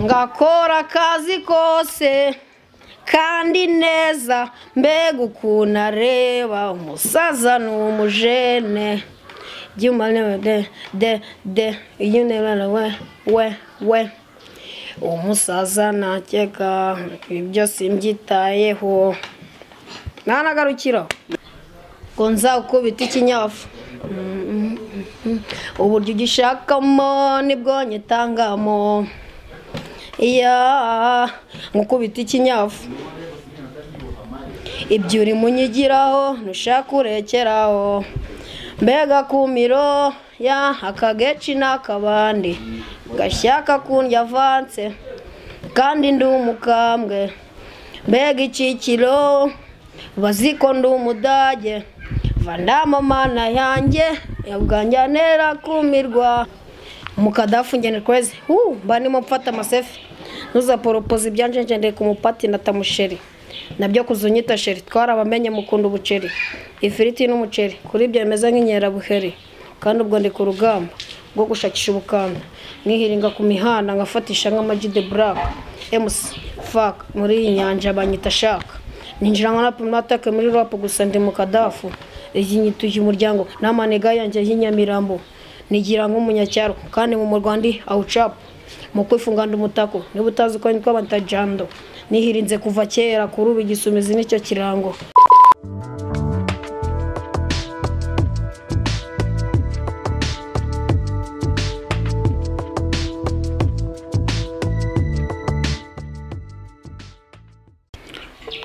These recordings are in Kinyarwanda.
Ngakora akazi kose kandi neza, mbega ukuntu areba umusaza n'umujene. De de de we we we umusaza nakeka ibyo simbyitayeho nanagarukira ngo nzakubita ikinyafu. Uburyo ugishakamo nibwo nyitangamo, iya ngukubita ikinyafu. Ibyo uri munyigiraho ntushaka urekeraho, mbega kumiro ya akageci n'akabandi gashyaka kundya avanse kandi ndi umukambwe, mbega icikiro baziko ndi umudage, vandama mana yanjye yabwanjyanera kumirwa. Mukadafu ngene kweze mba ndimo mfata amasefe nuza poropoza ibyanje ngendeye ku mupati na tamusheri nabyo kuzunyita sheri twarabamenye mukunda ubuceri ifiriti n'umuceri kuri ibyo bimeze nk'inkerabuheri, kandi ubwo ndi ku rugamba rwo gushakisha ubukanda nihiringa ku mihanda ngafatisha nk'amaji de black MC fuck muri iyi nyanja banyita shaka ninjira nka natake muri rap gusa ndi mu kadafu iyi nyituye umuryango n'amanega yanjye y'inyamirambo nigira nk'umunyacyaro kandi mu Rwanda awucap mu kwifunga ndi umutako niba utazi ko nitwa Bantajando nihirinze kuva kera kuri ubu igisumizi nicyo kirango.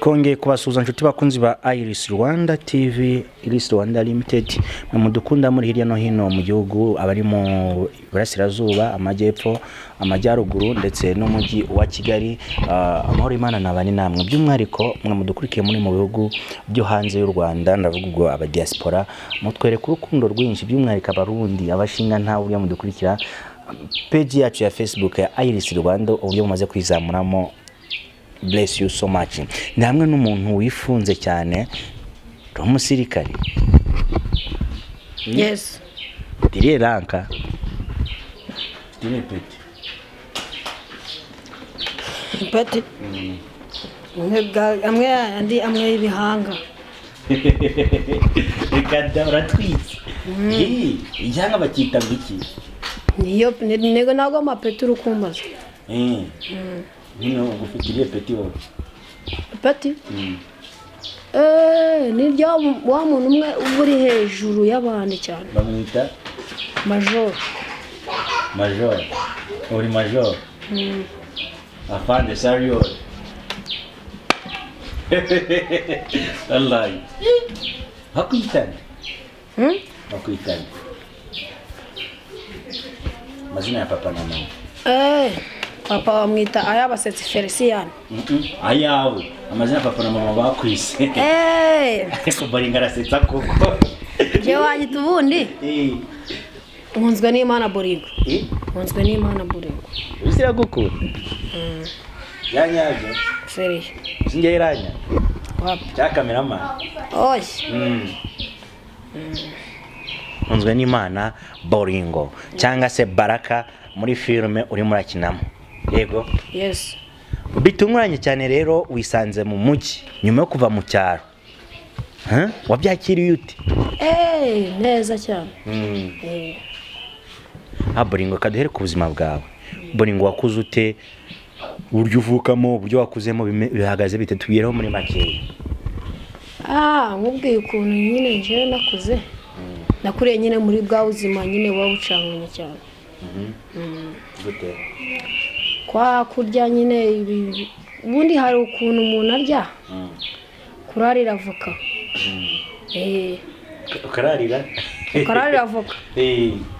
Twongeye kubasuhuza inshuti bakunzi ba Iris Rwanda TV, Iris Rwanda Limited, mudukunda muri hirya no hino mu gihugu, abari mu burasirazuba, amajyepfo, amajyaruguru ndetse n'umujyi wa Kigali. Amahoro Imana nabane namwe, by'umwihariko mwe mudukurikiye muri mu bihugu byo hanze y'u Rwanda, ndavuga ubwo aba diaspora, mutwereka urukundo rwinshi, by'umwihariko abarundi, abashinga nta burya mudukurikira page yacu ya Facebook ya Iris Rwanda, uburyo mumaze kwizamuramo. Bless you so much. Ni hamwe n'umuntu wifunze cyane, umusirikare. Yes. Dire ranka. Dire peti. Peti. Amwe andi amwe ibihanga. Reka uratwitse. Igihanga bakita biki? Niyo nego nago amapeti urukumbaza. Nino ugufitiriye peti wowe. Peti? Ni rya wa muntu umwe uba uri hejuru y'abandi cyane. Bamwita Major. Major. Uri major. Afande sario. Wallahi. Hakwitana. Hakwitana. Mazina ya papa na mama. Papa bamwita Ayabasetsi Felicien. Ayawe amazina papa na mama bakwise. Ariko Boringo arasetsa koko. Je wanyita ubundi? Nkunzwe n'Imana Boringo. Nkunzwe n'Imana Boringo. Uzira gukura? Yanyaje. Seri. Sinjye iranya. Wapi? Cya cameraman. Oye. Nkunzwe n'Imana Boringo cyangwa se Baraka muri filme uri murakinamo. Yego. Yes. Bitunguranye cyane rero wisanze mu mujyi nyuma yo kuva mu cyaro. Wabyakiriye ute? Neza cyane. Boringo kaduhere ku buzima bwawe. Boringo wakuze ute? Uburyo uvukamo, uburyo wakuzemo bihagaze bite? Tubwireho muri make. Nkubwiye ukuntu nyine nje nakuze. Nakuriye nyine muri bwa buzima nyine wabucanganye cyane. Gute? Kwa kurya nyine ubundi hari ukuntu umuntu arya kurarira avoka. Ukararira? Ukararira avoka.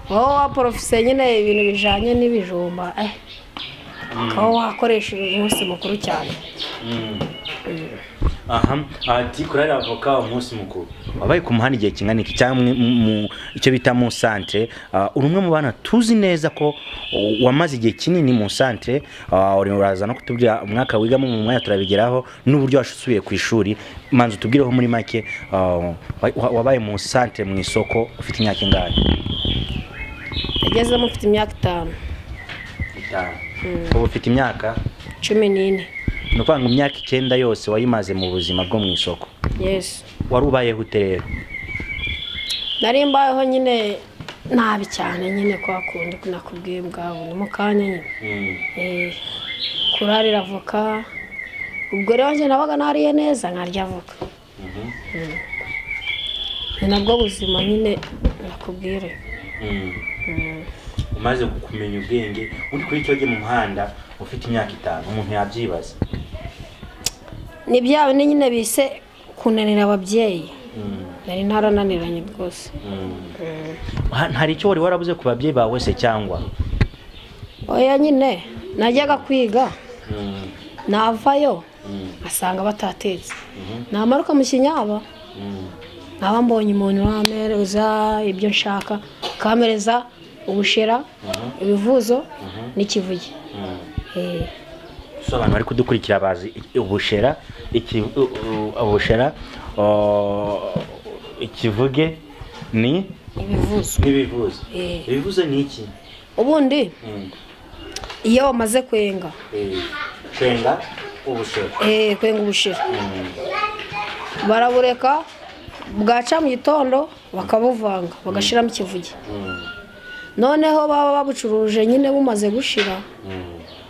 Wowe waporofise nyine ibintu bijanye n'ibijumba ukaba wakoresha umunsi mukuru cyane. Aha, ati kurarira avoka umunsi mukuru. Wabaye ku muhanda igihe kingana iki cyangwa mu icyo bita mu centre? Uri umwe mu bana tuzi neza ko wamaze igihe kinini mu centre, uri uraza no kutubwira umwaka wigamo mu mwanya turabigeraho n'uburyo wasubiye ku ishuri. Manzu tubwireho muri make, wabaye mu centre mu isoko ufite imyaka ingahe? Nagezemo mfite imyaka 5. 5. Ubu ufite imyaka 14. Ni ukuvuga ngo imyaka 9 yose wayimaze mu buzima bwo mu isoko. Yes. Wari ubayeho ute rero? Nari mbayeho nyine nabi cyane nyine kwa kundi nakubwiye bwabo ni mu kanya nyine. Kurarira avoka, ubwo rero njye nabaga nariye neza nkarya avoka. Ni nabwo buzima nyine nakubwire. Umaze kumenya ubwenge uri kuri icyo gihe mu muhanda ufite imyaka 5 umuntu yabyibaza. Ni byawe nyine bise kunanira ababyeyi. Nari ntarananiranye rwose. Hari icyo wari warabuze ku babyeyi bawe se cyangwa? Oya nyine najyaga kwiga navayo asanga batatetse, namaruka mu kinyaba nkaba mbonye umuntu urampereza ibyo nshaka, kamereza ubushera, ibivuzo n'ikivuge. So abantu bari kudukurikira bazi ubushera, ubushera, ikivuge ni ibivuzo. Ibivuzo. Ibivuzo ni iki? Ubundi iyo wamaze kwenga, kwenga ubushera, kwenga ubushera, barabureka bwaca mu gitondo bakabuvanga bagashiramo ikivuge. Noneho baba babucuruje nyine bumaze gushira,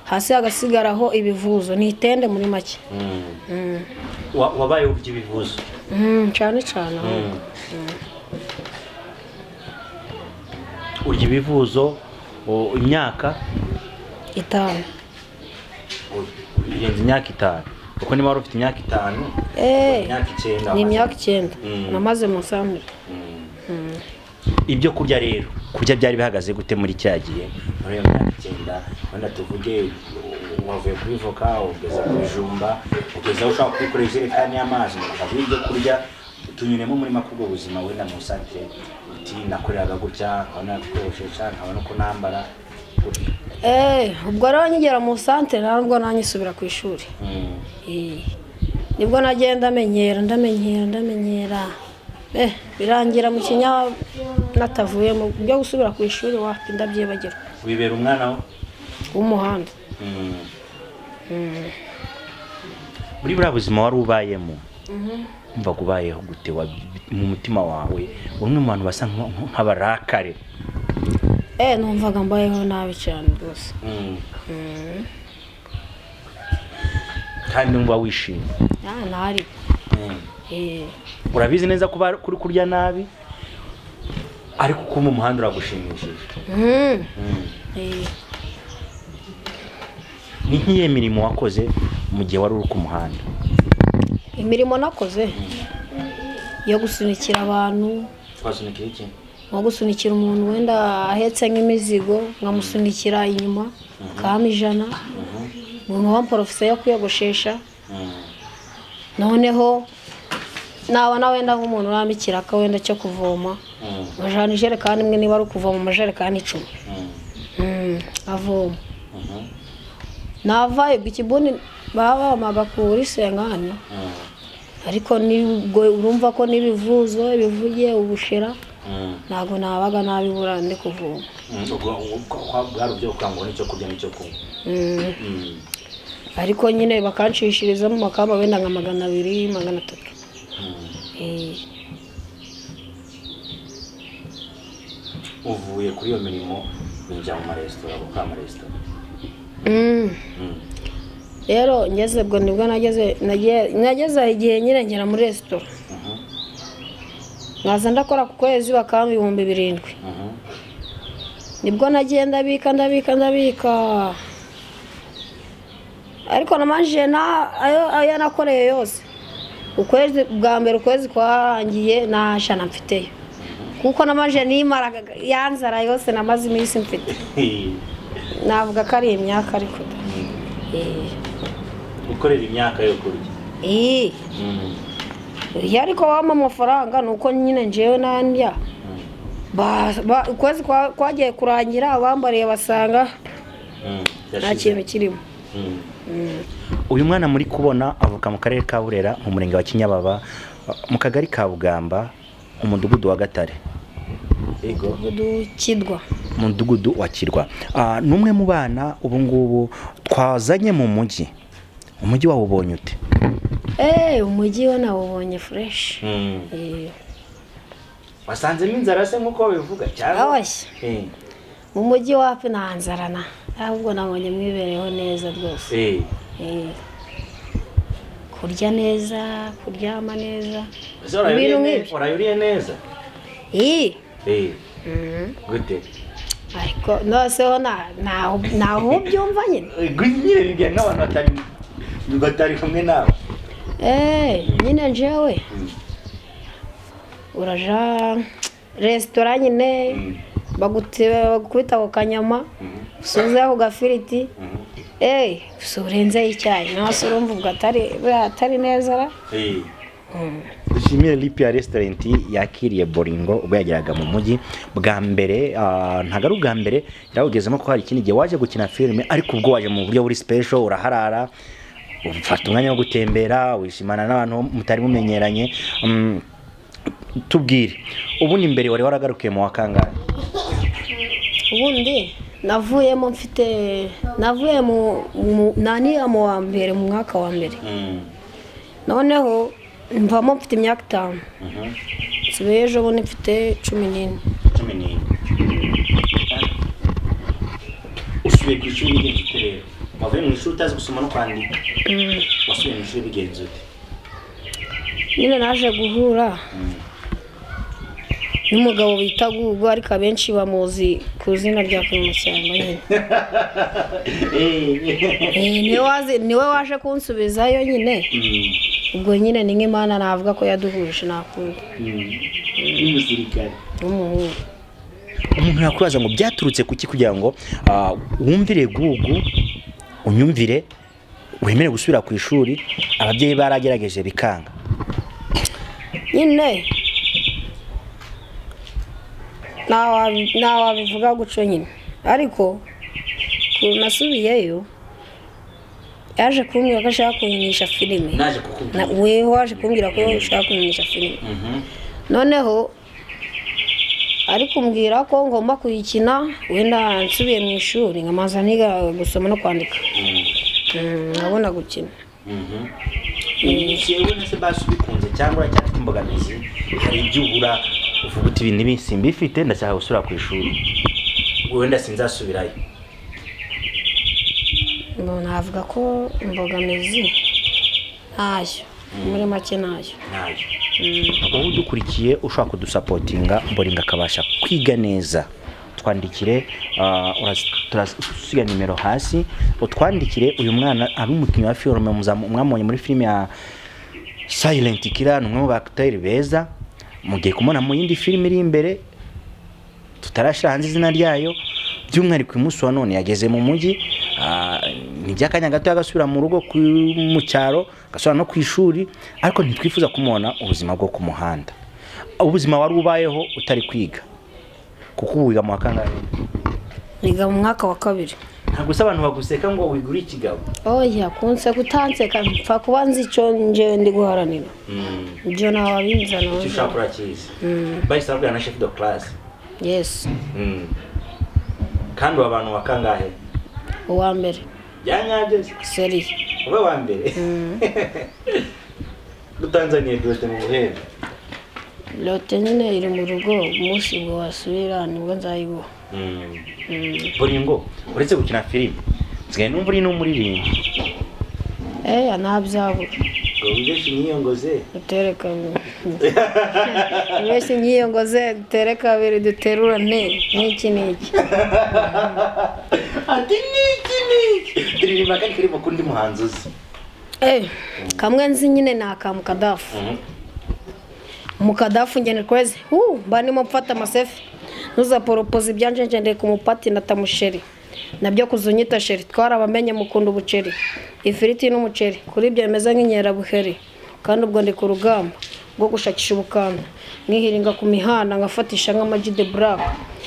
hasi hagasigaraho ibivuzo, ni itende muri make. Wabaye urya ibivuzo? Cyane cyane. Urya ibivuzo imyaka 5. Irenze imyaka 5. Kuko niba wari ufite imyaka 5, imyaka 9. Ni imyaka 9 namaze mu santere. Ibyo kurya rero, kurya byari bihagaze gute muri cya gihe? Muri iyo myaka 9, wenda tuvuge wavuye kuri voka ugeze ku bijumba, ugeze aho ushobora kwikorera ijerekani y'amazi, ukavuga ibyo kurya, tunyuremo muri make ubwo buzima wenda mu santere, uti nakoreraga gutya, nkabona gukoresha, nkabona uko nambara. Ubwo rero nkigera mu santere ntabwo nanyisubira ku ishuri. Nibwo nagenda ndamenyera. Birangira mu kinya natavuye mu byo gusubira ku ishuri wapi ndabyibagirwa. Wibera umwana w'umuhanda. Muri buriya buzima wari ubayemo, umva kubayeho gute mu mutima wawe? Umwe mu bantu basa nk'abarakare. Numvaga mbayeho nabi cyane rwose. Kandi numva wishimye. Ntari. Urabizi neza kuba kuri kurya nabi, ariko kuba mu muhanda uragushimishije. Ni nk'iyo mirimo wakoze mu gihe wari uri ku muhanda? Imirimo nakoze yo gusunikira abantu. Twasunikira iki? Nko gusunikira umuntu wenda ahetse nk'imizigo, nkamusunikira inyuma kama 100. Umuntu wa porofesa yo kwiyogoshesha. Noneho nabona wenda nk'umuntu uramikira ka wenda cyo kuvoma, nkajana ijerekani imwe, niba ari ukuvoma amajerekani 10. Avoma. Navayo ikibuni baba bamaga kuri sengani. Ariko nibwo urumva ko nibivuzo ibivuye ubushera ntago nabaga nabibura ndi kuvoma. Ubwo bwari ubyo kugira nicyo kurya nicyo kunywa. Ariko nyine bakancishiriza mu makamba wenda nka 200, 300. Uvuye kuri iyo mirimo winjira mu maresitora, gukora amaresitora. Rero ngeze ubwo nibwo nageze igihe nyine ngera muri resitora. Nkaza ndakora ku kwezi bakampa 7,000. Nibwo nagiye ndabika. Ariko namanje na ayo nakoreye yose. Ukwezi bwa mbere ukwezi kwarangiye nta jana mfiteyo. Kuko namanje nimara yanzara yose namaze iminsi mfite. Navuga ko ari imyaka ariko da. Ukorera imyaka yo kurya. Ariko wampa amafaranga nuko nyine njewe nandya. Ukwezi kwagiye kurangira bambariye basanga nta kintu kirimo. Uyu mwana muri kubona avuka mu karere ka Burera mu murenge wa Kinyababa mu kagari ka Bugamba umudugudu wa Gatare. Yego. Umudugudu Kidwa. Mudugudu wa Kirwa. Numwe mu bana ubu ngubu twazanye mu mujyi. Umujyi wawubonye ute? Umujyi wo nawubonye fresh. Wasanzemo inzara se nkuko babivuga cyangwa? Mu mujyi wapi nta nzara na ahubwo nabonye mwibereho neza rwose. Kurya neza, kuryama neza. Ibintu nk'ibyo. Urayuriye neza? Gute? Ariko noseho naho ubyumva nyine. Nyine bibwira nk'abantu batari kumwe nawe. Nyine njewe. Uraja resitora nyine bagukubita ako kanyama, usuzeho ako gafiriti. Urenzeho icyayi nawe se urumva ubwo atari neza ra? Dushimire Lipia Restaurant yakiriye Bolingo ubwo yageraga mu mujyi bwa mbere. Ntago ari ubwa mbere yarawugezemo, ko hari ikindi gihe waje gukina filime, ariko ubwo waje mu buryo buri special, uraharara, ufata umwanya wo gutembera, wishimana n'abantu mutari mumenyeranye. Tubwire, ubundi mbere wari waragarukiye mu wa kangahe? Ubundi navuyemo mfite navuye mu nani mu wa mbere, mu mwaka wa mbere. Noneho mvamo mfite imyaka 5. Nsubiye ejo bundi mfite 14. 14. Usubiye ku ishuri bigenze ute rero? Wavuye mu ishuri utazi gusoma no kwandika. Wasubiye mu ishuri bigenze ute? Nyine naje guhura n'umugabo bita Gugu, ariko abenshi bamuzi ku izina rya Kamushyamba nyine. Niwe waje kunsubizayo nyine. Ubwo nyine ni nk'Imana navuga ko yaduhuje nakunda. N'umusirikare. N'umuhungu. Umuntu yakwibaza ngo byaturutse kuki kugira ngo wumvire Gugu, unyumvire, wemere gusubira ku ishuri, ababyeyi baragerageje bikanga. Nyine nawabivuga guco nyine, ariko nasubiyeyo yaje kumbwira ko ashaka kunyinisha filime. Naje kukubwira. Wewe waje kumbwira ko ushaka kunyinisha filime. Noneho ari kumbwira ko ngomba kuyikina wenda nsubiye mu ishuri nkamaza niga gusoma no kwandika. Nkabona gukina. Yewe nase basubikunze cyangwa uracyafite imbogamizi, hari ibyo ubura uvuga uti ibi nibi simbifite ndashaka gusubira ku ishuri, wenda sinzasubirayo? Navuga ko imbogamizi ntayo, muri make ntayo. Wowe udukurikiye ushaka kudusapotinga Bolingo akabasha kwiga neza, twandikire, turasiga nimero hasi, utwandikire. Uyu mwana ari umukinnyi wa filime, mwamubonye muri filime ya Silent Killer, ni umwe mu bakiteri beza, mugiye kumubona mu yindi filime iri imbere tutarashyira hanze izina ryayo. By'umwihariko uyu munsi wa none yageze mu mujyi, ni by'akanya gato agasubira mu rugo mu cyaro, agasubira no ku ishuri, ariko ntitwifuza kumubona ubuzima bwo ku muhanda, ubuzima wari ubayeho utari kwiga. Kuko ubu wiga mu wa kangahe? Niga mu mwaka wa 2. Ntabwo se abantu baguseka ngo wigure ikigabo? Oya, kunseka utanseka mpfa kuba nzi icyo nje ndi guharanira. Ibyo nawabinzana. Icyo ushaka urakizi. Bahise babwira na chef de classe. Yes. Kandi abantu wa kangahe? Uwa mbere. Byanyabyo? Seri. Ube wa mbere. Gutanzaniye dote mu buhembe. Lote nyine iri mu rugo, umunsi ubwo wasubira nibwo nzayiguha. Bolingo, uretse gukina filime, nsigaye numva uri n'umuririmbyi. Ntabyabura. Ngo wibeshye inyiyongoze. Dutere kabiri. Wibeshye inyiyongoze, dutere kabiri, duterurane, n'iki n'iki. Ati n'iki n'iki. Turirimba kandi karirimbo k'undi muhanzi uzi. Kamwe nzi nyine ni aka Mukadafu. Mukadafu ngene kwezi. Mba ndimo mfata amasefi. Nuza poropoza ibyanje ngendeye ku mupati na tamusheri. Nabyo kuzunyita sheri, twarabamenye mukunda ubuceri. Ifiriti n'umuceri, kuri ibyo bimeze nk'inkerabuheri. Kandi ubwo ndi ku rugamba rwo gushakisha ubukanda. Mwihiringa ku mihanda ngafatisha nk'amaji de black.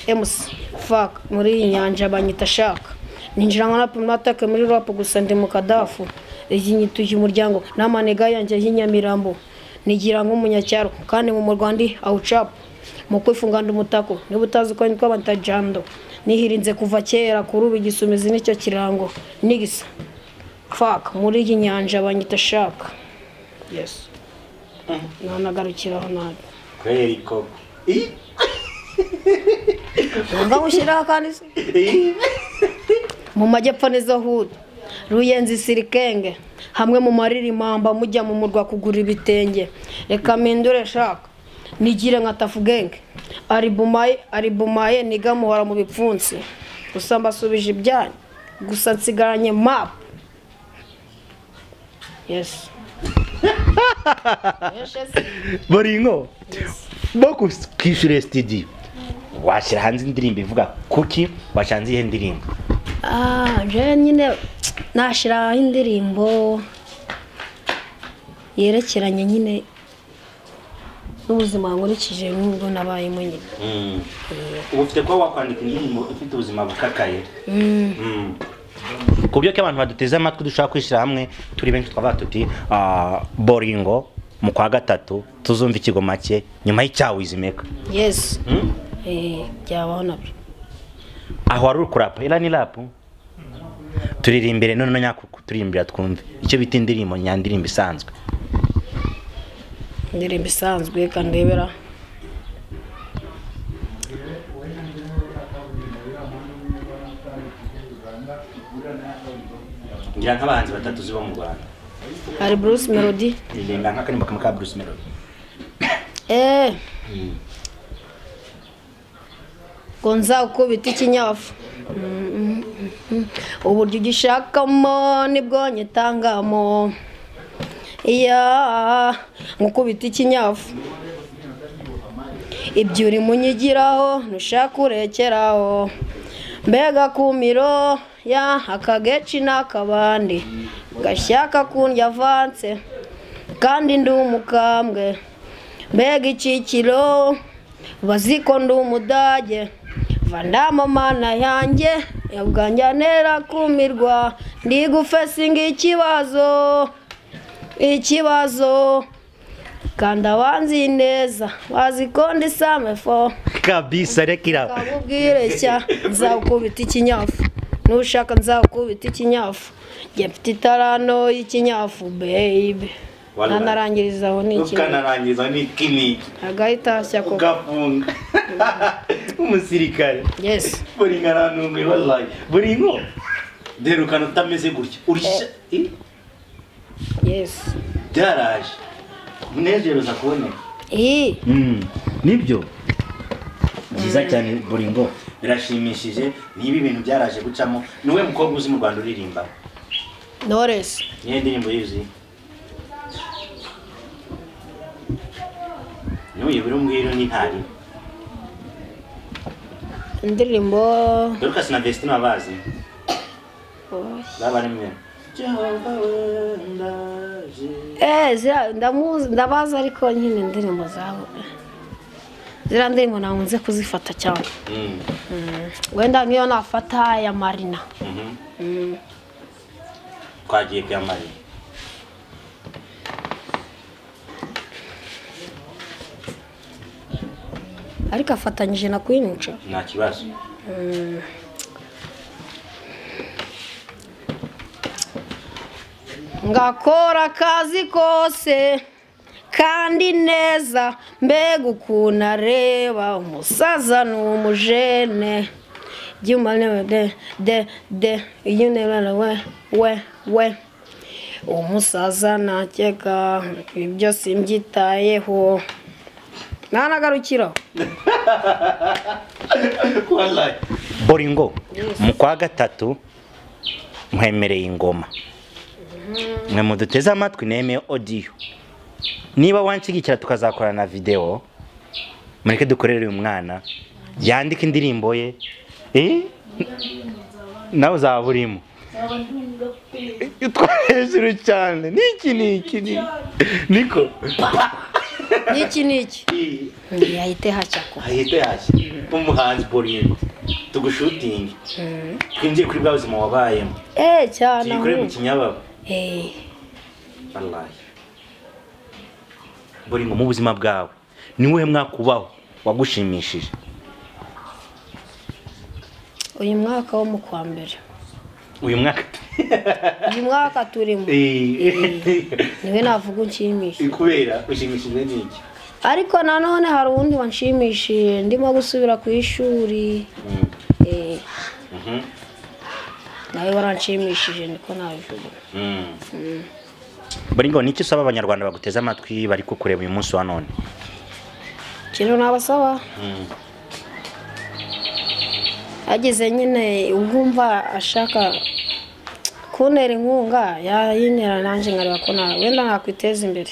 MC fuck muri iyi nyanja banyita shaka. Ninjira nka natake muri rap gusa ndi Mukadafu. Iyi nyituye umuryango n'amanega yanjye y'inyamirambo. Nigira nk'umunyacyaro kandi mu murwa ndi awucap. Mu kwifunga ndi umutako, niba utazi ko nitwa Bantajando. Nihirinze kuva kera kuri ubu igisumizi nicyo kirango nigisa. Fuck muri iyi nyanja banyita shark. Yes. Nanagarukiraho nabi. Kweri koko. Ngomba gushyiraho kandi se. Mu majyepfo nizo hudu. Ruyenzi sirikenge hamwe mu maririmamba mujya mu murwa kugura ibitenge. Reka mpindure shaka nigire nka tafugenge. Ari bumaye niga muhora mu bipfunsi. Gusa mbasubije ibyanyu. Gusa nsigaranye map. Yes. Yes. Boringo. Boko kwishyura studio. Washyira hanze indirimbo ivuga kuki washanze ihe ndirimbo? Ah, je nyine nashiraho indirimbo yerekeranye nyine n'ubuzima nkurikije n'ubwo nabayemo nyine. Ubu ufite kuba wakwandika indirimbo ifite ubuzima bukakaye. Ku buryo ko abantu baduteze amatwi dushobora kwishyira hamwe turi benshi twavuga tuti Boringo mu kwa gatatu tuzumva ikigoma cye nyuma y'icyaWizmaker. Yes. Byabaho nabyo. Aho wari uri kurapa ira ni rap turirimbire none nyakuku turirimbira twumve icyo bita indirimbo nyandirimbo isanzwe. Indirimbo isanzwe kandebera. Ngira nk'abahanzi batatu ziba mu Rwanda. Hari Bruce Melody. Ririmba nk'akarimbo kamwe ka Bruce Melody. Ngo nzakubita ikinyafu. Uburyo ugishakamo nibwo nyitangamo. Iya ngukubita ikinyafu. Ibyo uri munyigiraho ntushaka urekeraho. Mbega kumiro ya akageci n'akabandi gashyaka kundya avance kandi ndi umukambwe. Mbega icikiro baziko ndi umudage. Vandama mana yanjye yabwanjyanera kumirwa ndi gufesinga ikibazo kandi abanzi neza bazi ko ndi samefo kabisa rekira. Kabubwire cya nzakubita ikinyafu nushaka nzakubita ikinyafu njye mfite itarano y'ikinyafu baby. Wallahi. Ntanarangiriza aho ni iki Ukanarangiza ni iki niki agahita hashya koko. Ugafunga umusirikare. Yes. Boringo arantunguye wallahi. Boringo derukana utameze gutya urisha. Yes. Byaraje umunezero uza kuboneka. Nibyo byiza cyane Boringo birashimishije niba ibintu byaraje gucamo. Niwe mukobwa uzi mu Rwanda uririmba? Knowless. Niyo ndirimbo yuzi nuyibura umbwira ni ntari. Indirimbo Dorcas na Vestine babazi baba rimwe Jehova wendaje. Zira ndamuzi ndabaza ariko nyine indirimbo zabo zira ndirimbo nahunze kuzifata cyane. Wenda nk'iyo nafata ya Marina. Twagiye kwa Marina. Ariko afatanyije na Queen Cha. Nta kibazo. Ngakora akazi kose kandi neza mbega ukuntu areba umusaza n'umujene. Juma de de de you never we we we umusaza nakeka ibyo simbyitayeho nanagarukira. Wallahi Boringo mu kwa gatatu nkwemereye ingoma. Mwe muduteze amatwi nemeye audio. Niba wanshigikira tukazakora na video mureke dukorere uyu mwana yandike indirimbo ye. Nawe uzaba urimo hejuru cyane. Niki niki niko niki niki yahite hashya ko ahite hashya umuhanzi Boringo tugushutinge twinjiye kuri bwa buzima wabayemo cyane tuyikore mu kinyababa. Wallahi Boringo mu buzima bwawe ni wowe mwakubaho wagushimishije? Uyu mwaka wo mu kwa mbere. Uyu mwaka? Uyu mwaka turimo. Niwe navuga unshimishije. Kubera ushimishijwe n'iki? Ariko nanone hari uwundi wanshimishije ndimo gusubira ku ishuri. Nawe waranshimishije niko nabivuga. Bolingo, niki usaba abanyarwanda baguteze amatwi bari kukureba uyu munsi wa none? Ikintu nabasaba, ageze nyine wumva ashaka kuntera inkunga yayintera, nanjye nkareba ko nawe wenda nakwiteza imbere.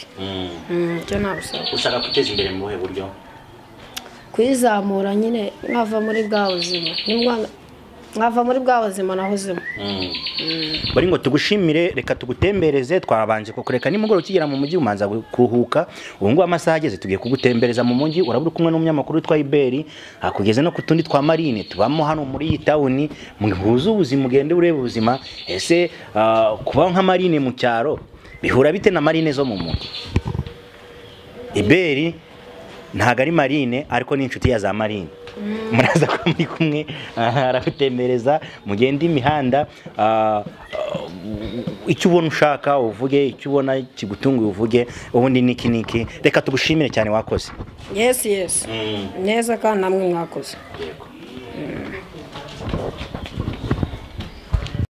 Icyo nabasaba. Ushaka kwiteza imbere mu buhe buryo? Kwizamura nyine, nkava muri bwa buzima, nkava muri bwa buzima nahozemo. Bolingo, tugushimire, reka tugutembereze. Twabanje kukureka nimugoroba ukigera mu mujyi umanza kuruhuka. Ubu ngubu amasaha ageze tugiye kugutembereza mu mujyi, uraba uri kumwe n'umunyamakuru witwa Iberi, akugeze no ku tundi twa marine tubamo hano muri iyi tawuni, muhuze ubuzima, ugende urebe ubuzima. Ese kuba nka marine mu cyaro bihura bite na marine zo mu mujyi? Iberi ntago ari marine, ariko ni inshuti ya za marine. Muraza kuba muri kumwe, aragutembereza, mugende imihanda, icyo ubona ushaka uvuge, icyo ubona kigutunguye uvuge, ubundi niki niki. Reka tugushimire cyane, wakoze. Yes, neza, kandi namwe mwakoze. Yego.